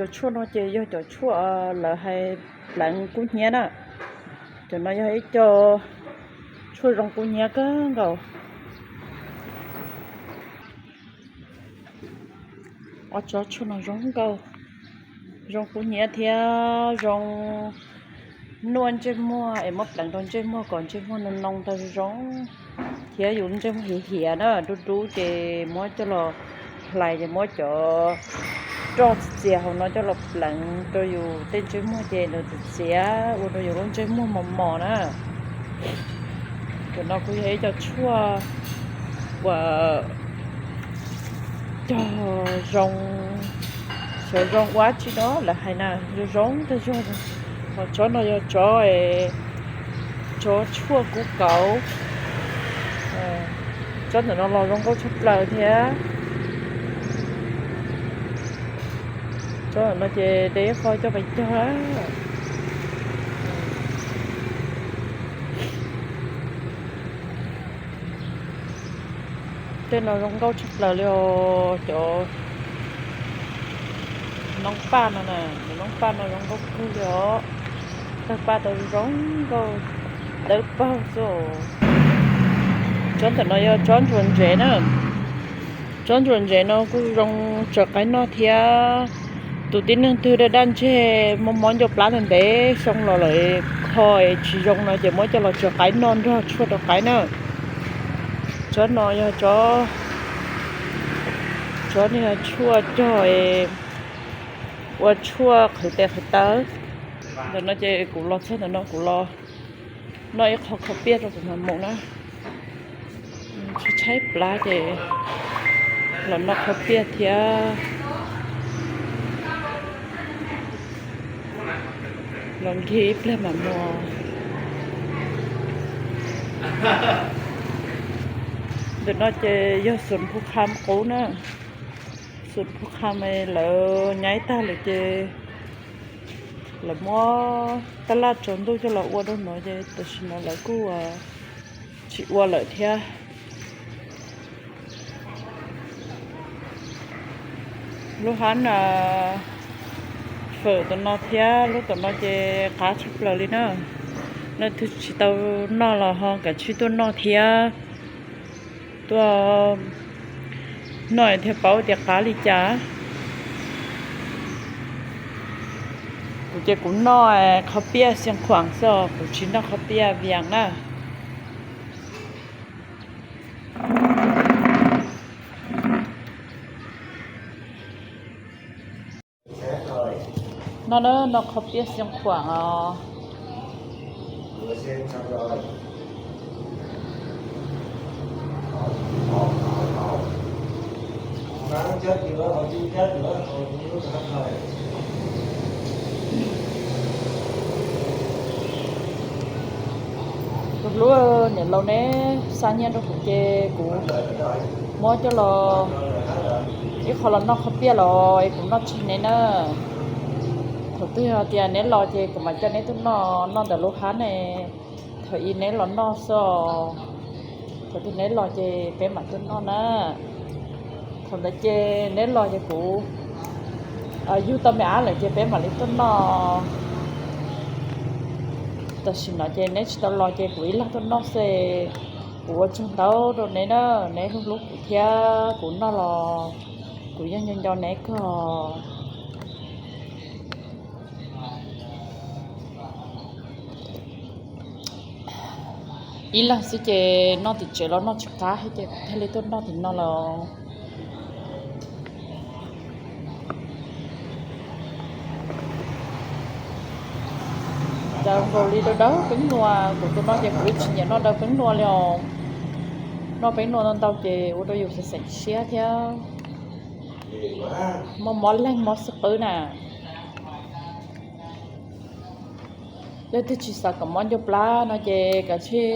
Cov tshuaj no ces yog cov tshuaj lawv hais pleev kub hnyiab na. Cov no yog ib co tshuaj zoo kub hnyiab kawg nkaus. Ob tsob tshuaj no zoo nkauj, zoo kub hnyiab thiab zoo nuaj ntsej muag es muab pleev rau ntsej muag kom ntsej muag noo noo tau zoo zoo, thiab yus ntsej muag hiav hiav na, dub dub ces muab coj los hlais ces muab cov roj txias txias hauv no coj los pleev rau yus tej ntsej muag ces nws txias txias ua rau yus lub ntsej muag mos mos na. Cov no kuj yog ib co tshuaj uas cog zoo, xyov zoo ua dab tsi no lawv hais na, zoo zoo tag zog. Ho tsob no yog tsob, tsob tshuaj kub kauv. Tsob ntawm no los zoo nkauj tshaj plaws thiab. Tsob ntawm no ces de ib qho coj pais cog. Tej no zoo nkauj tshaj plaws li os. Cov noob paj no na, cov noob paj no zoo nkauj kawg li os. Tawg paj tau zoo nkauj dawb paug xwb. Tsob ntawm no yog tsob ntsuas ntsev na. Tsob ntsuas ntsev no kuj zoo tso qaib noj thiab. Tus tib neeg twg daj daj ntseg mob mob ncau plab ntev ntev xyoo los lawm kho es tsis zoo no ces muab coj los tso qaib noj nrog tshuaj rau qaib na. Tsob no yog tsob, tsob no yog tshuaj cog ua tshuaj qhwv tes qhwv taw. Ntawm no ces kuv los txog ntawm no kuv los noj ib qho khaub piaj rau kuv mam mus na. Tshaib tshaib plab ces los noj khaub piaj thiab los nkig ib pliag mam mus. Ntawm no ces yog xus phu qha qub na. Xus phu qha lawv nyaib tag lawm ces lawv muab tab laj tsaus ntuj coj los ua rau no ces tam sim no lawv kuj tsis ua lawm thiab. Lub hab na, fawm tom no thiab lub tom no ces qab tshaj plaws li na. Leej twg tsis tau noj los ho kav tsij tuaj noj thiab, tuaj noj thiaj paub tias qab li cas. Kuv ces kuv noj khaub piaj xiav khuam xwb, kuv tsis noj khaub piaj vias na. No na, no khaub piaj xiav khuam os. Tus hlub, niam laus neb xa nyiaj rau kuv ces kuv muab coj los, ib qho los noj khaub piaj los es kuv noj tseg neb na. Thaum twg yog tias neb los ces kuv mam coj neb tuaj noj, noj ntawm lub hab ne. Thaum ub neb los noj xwb, thaum twg neb los ces peb mam tuaj noj na. Thaum ntawd ces neb los ces kuv yug tau me ab lawm ces peb mam li tuaj noj. Tam sim no ces neb tsis tau los ces kuv ib leeg tuaj noj xwb. Kuv ua tsaug ntau rau neb na, neb hlub hlub kuv thiab kuv noj los kuv yeej nco nco neb kawg. Ib leeg xwb ces noj tim tsev los noj tsis qab thiab ces kuv thiaj li tuaj noj tim no los. Daws nkaus li daws dawb peeb nua, kuv tus no ces kuv tsis nyiam noj daws peeb nua li os. Noj peeb nua ntau ntau ces ua rau yus xeev xeev siab thiab. Mob mob leeg mob xwb qwb na. Leej twg tsis xav kom mob ncau plab no ces kav tsij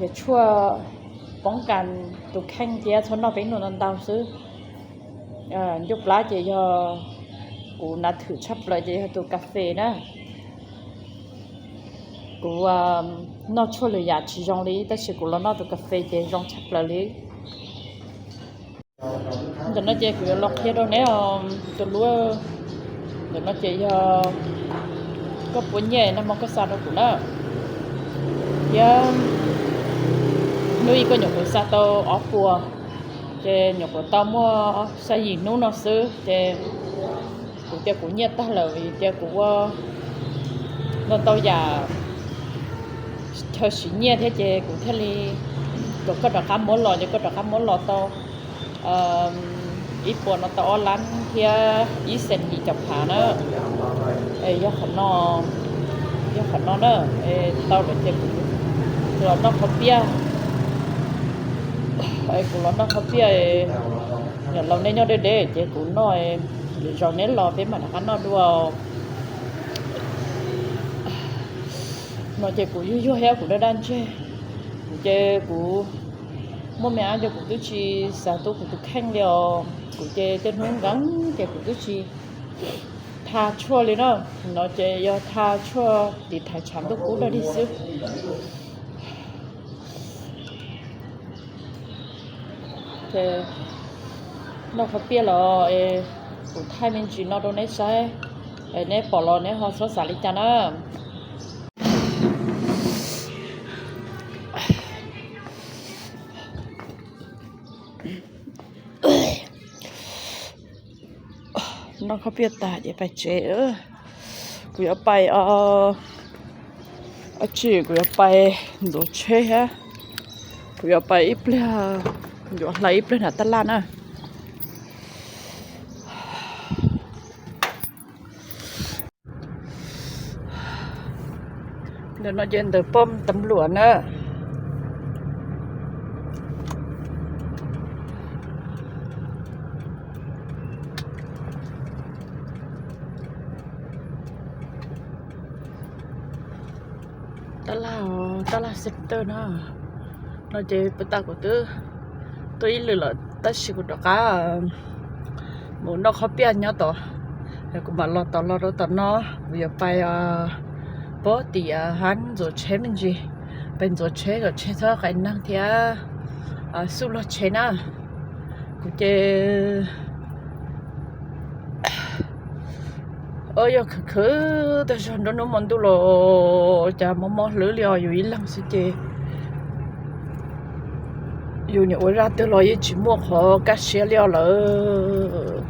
Ces tshuaj poob kas tus kheej thiab txhob noj peb hnub ntau ntau xwb. Ncuj plab ces yog kuv nav thwm tshaj plaws ces yog tus kas fes na. Kuv noj tshuaj lwm yam tsis zoo li tab sis kuv los noj tus kas fes ces zoo tshaj plaws li. Ntawm no ces kuv yuav los qhia rau neb os tus hlub. Ntawm no ces yog koj puav nyiaj nag hmo koj xa rau kuv na, thiab hnub ib koj nyuam qhuav xa tau ob puas, ces nyuam qhuav tau muaj xya yim hnub no xwb ces kuv tias kuv nyiaj tag lawm vim tias kuv ua ntau ntau yam chaw siv nyiaj thiab ces kuv thiaj li kom koj rov qab muab los ces koj rov qab muab los tau ib puas no tau ob lab thiab ib xees yim caum phav na. Yog qhov no, yog qhov no na, tau lawm ces kuv los noj qhov piaj. Kuv los noj qhov piaj, niam laus nej nyob deb deb ces kuv noj, lwm zaus neb los peb mam rov qab noj dua. No ces kuv yuag yuag thiab kuv daj daj ntseg, kuv ces kuv muaj me ab ces kuv twb tsis xav tu kuv tus kheej li os. Kuv ces tej hnub nkees ces kuv twb tsis tha tshuaj li na. No ces yog tha tshuaj tiv thaiv tshav ntuj kub dog dig xwb. Ces noj qhov piaj los kuv thaij me ntsis no rau neb saib, neb pom los neb ho txhob xav li cas na. Noj qhov piaj tas ces pais tsev. Kuv yuav pais, tsis, kuv yuav pais ntxuav tsheb thiab. Kuv yuav pais ib pliag, yuav hlais ib pliag nram tab laj na. Ntawm no ces ntawm poj tam luam na. Tab laj, tab laj center na. No ces puag ta kuv twb tuaj ib lwm lawm tab sis kuv rov qab mus noj qhov piaj nyob tod, kuv mam los tom, los rau tom no. Kuv yuav pais pab tim hab ntxuav tsheb me ntsis, pais ntxuav tsheb kom tsheb txhob qais neeg thiab xuj luag tsheb na. Kuv ces yog khwv khwv tag zog nruab hnub hmo ntuj los cas mob mob hlwb li os, yus ib leeg xwb ces yus niam ua zaj twg los yeej tsis muaj qhov kaj siab li os lawm.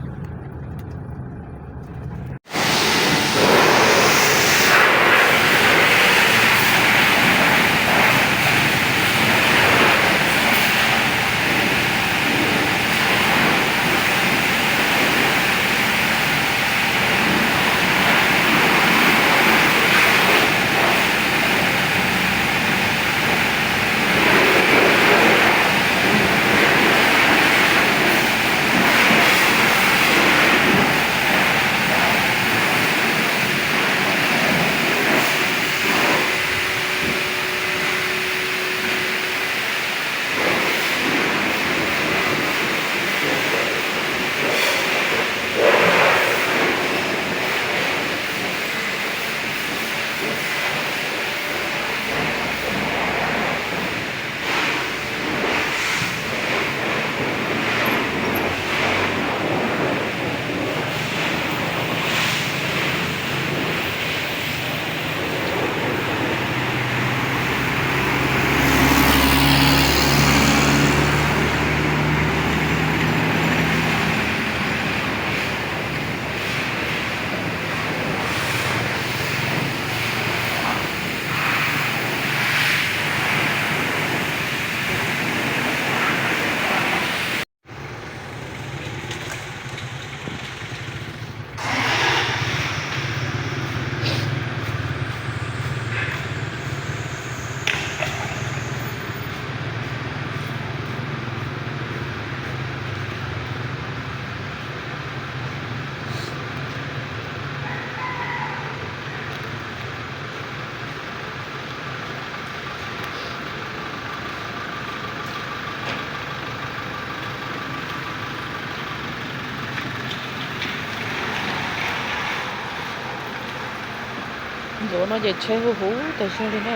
Ntxuav no ces tsheb huv huv tas zog li na.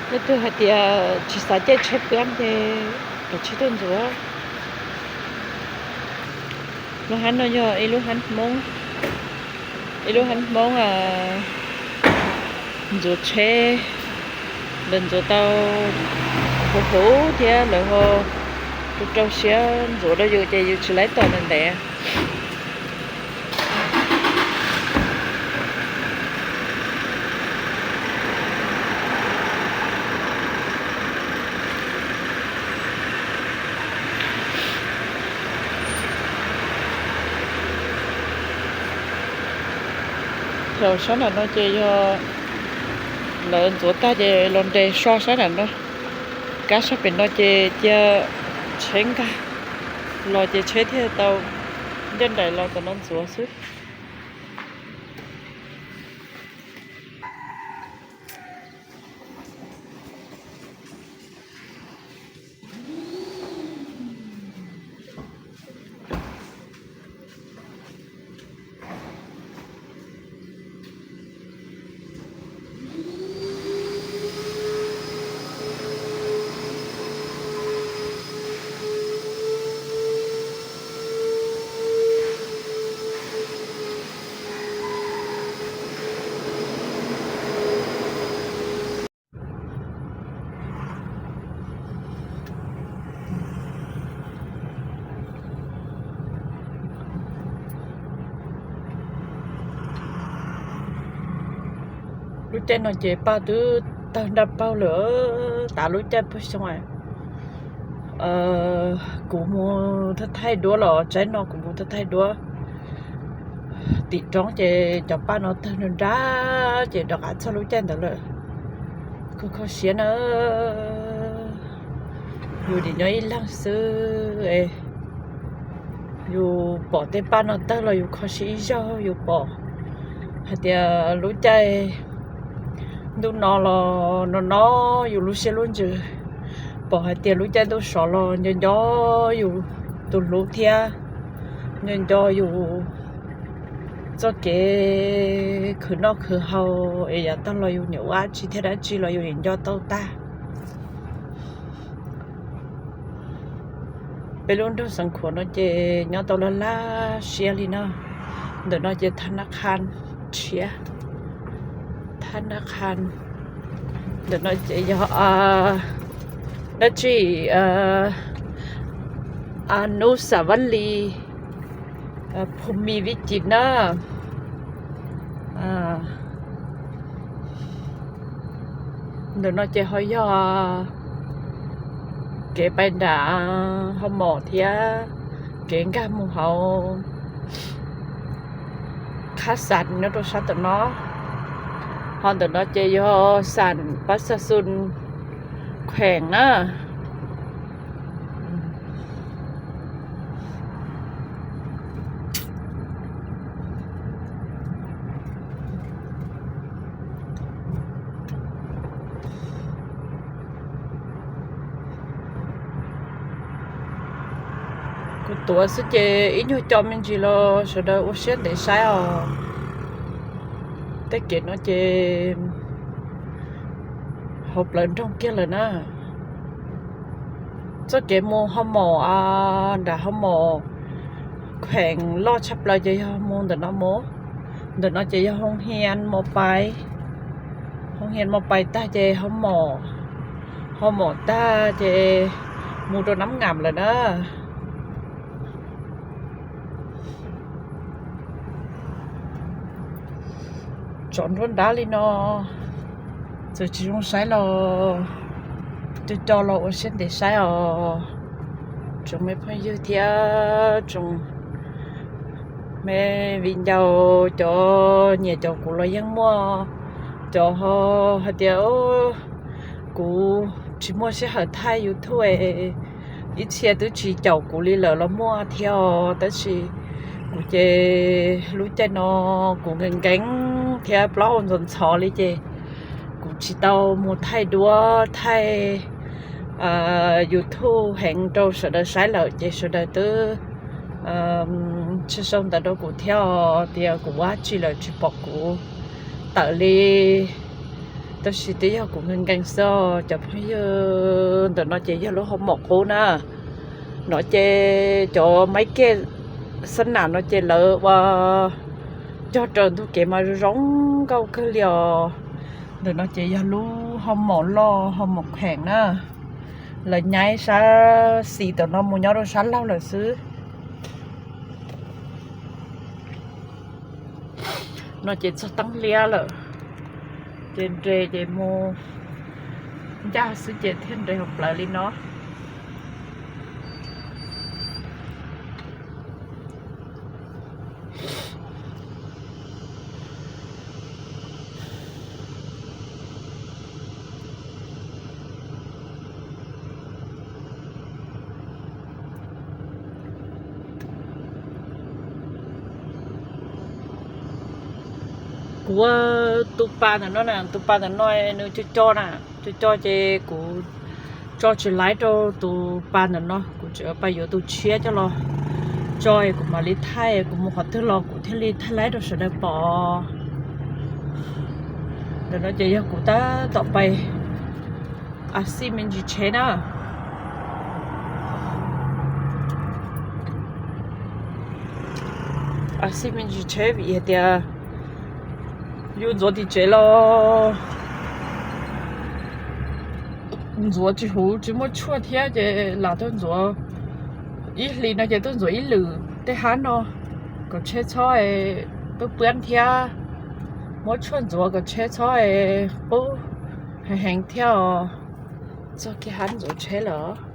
Leej twg hais tias tsis xav caij tsheb piab ces kav tsij tuaj ntxuav. Lub hab no yog ib lub hab Hmoob, ib lub hab Hmoob ntxuav tsheb. Lawv ntxuav tau huv huv thiab lawv ho rau siab ntxuav rau yus ces yus tsis laib tom ntev ntev. Thaum sab nram no ces yog lawv ntxuav tag ces los nres so sab nram no. Kab sab pem no ces cia tsheb nkag los ces tsheb thiaj tau ncaj nraim los tom no ntxuav xwb. Lub caij no ces paj twb tawg nraj paug lawm, tav lub caij puag xyoo. Kuv mus thaij thaij duab los tsaib no kuv mus thaij thaij duab tim roob ces cov paj no tawg nraj nraj ces rov qab txog lub caij ntawd lawm. Kho kho siab na. Yus nim nyob ib leeg xwb es yus pom tej paj no tawg los yus kho siab ib zaug, yus pom hais tias lub caij ntuj no los no no yus lub siab lub ntsws, pom hais tias lub caij ntuj sov los nco nco yus tus hlub thiab nco nco yus txoj kev khwv noj khwv haus es yav tag los yus niam ua dab tsi thiab dab tsi los yus nim nco tau tag. Peb lub nroog Xeev Khuam no ces nyob tau laj laj siab li no. Ntawm no ces thab nab qha tshiab, thab nab qha. Ntawm no ces yog dab tsi, Anusavali Phumi Vijit na. Ntawm no ces ho yog kev pais nram hoo maum thiab kev nkag mus hauv khab xas nyob rau sab tom no. Ho ntawm no ces yog xam Pab Xa Xun Kheem na. Kuv tuav xwb ces ib nyuag co me ntsis los sawv daws ua siab ntev saib os. Tej kev no ces hauv plawv nroog kiag lawm na. Txoj kev mus hoo maum, nram hoo maum kheem loj tshaj plaws ces yog mus ntawm no mus. Ntawm no ces yog hoo hias mos pais, hoo hias mos pais tag ces hoo maum, hoo maum tag ces mus rau Nab Ngam lawm na. Tsov nruab nrab li no, txawm tsis zoo saib los co co los ua siab ntev saib os. Tsoom me phooj ywg thiab tsoom me viv ncaus, cov nyiam caum kuv los yeej muaj, cov hais tias kuv tsis muaj sij hawm thaij YouTube, ib txhia twb tsis caum kuv li lawm los muaj thiab os. Tab sis kuv ces lub caij no kuv nkees nkees thiab plaub hau ntxhov ntxhov li ces kuv tsis tau mus thaij duab thaij YouTube heev rau sawv daws saib lawm ces sawv daws twb Tsis sau ntawv rau kuv thiab os, tias kuv ua dab tsi lawm tsis pom kuv tawm li. Tab sis twb yog kuv nkees nkees xwb os cov phooj ywg. Ntawm no ces yog lub hoo maum qub na. No ces cov maib kej xab nam no ces lawv ua cog raws ntug kev mas zoo zoo nkauj kawg li os. Ntawm no ces yog lub hoo maum loj hoo maum kheem na. Lawv nyaib sab xis tam no mus nyob rau sab laug lawm xwb. No ces txog teeb liab lawm, ces nres ces mus ncaj xwb ces thiaj nres hauv plawv li no. Kuv ua tus pas ntawm no na, tus pas ntawm no nws co co na, co co ces kuv tso tsis laib rau tus pas ntawm no, kuv tseem pas yuav tus tshiab coj los tso, kuv mam li thaij, kuv mus qhov twg los kuv thiaj li thaij laib rau sawv daws pom. Ntawm no ces yog kuv tab tom pais a xij me ntsis tsheb na. A xij me ntsis tsheb vim hais tias yus ntxuav tim tsev los ntxuav tsis huv, tsis muaj tshuaj thiab ces lam tuaj ntxuav ib hlis no ces tuaj ntxuav ib lwm tej hab no kom tsheb txhob pwb pwab thiab. Muab tshuaj ntxuav kom tsheb txhob qub heev heev thiab os. Txog kiag hab ntxuav tsheb lawm.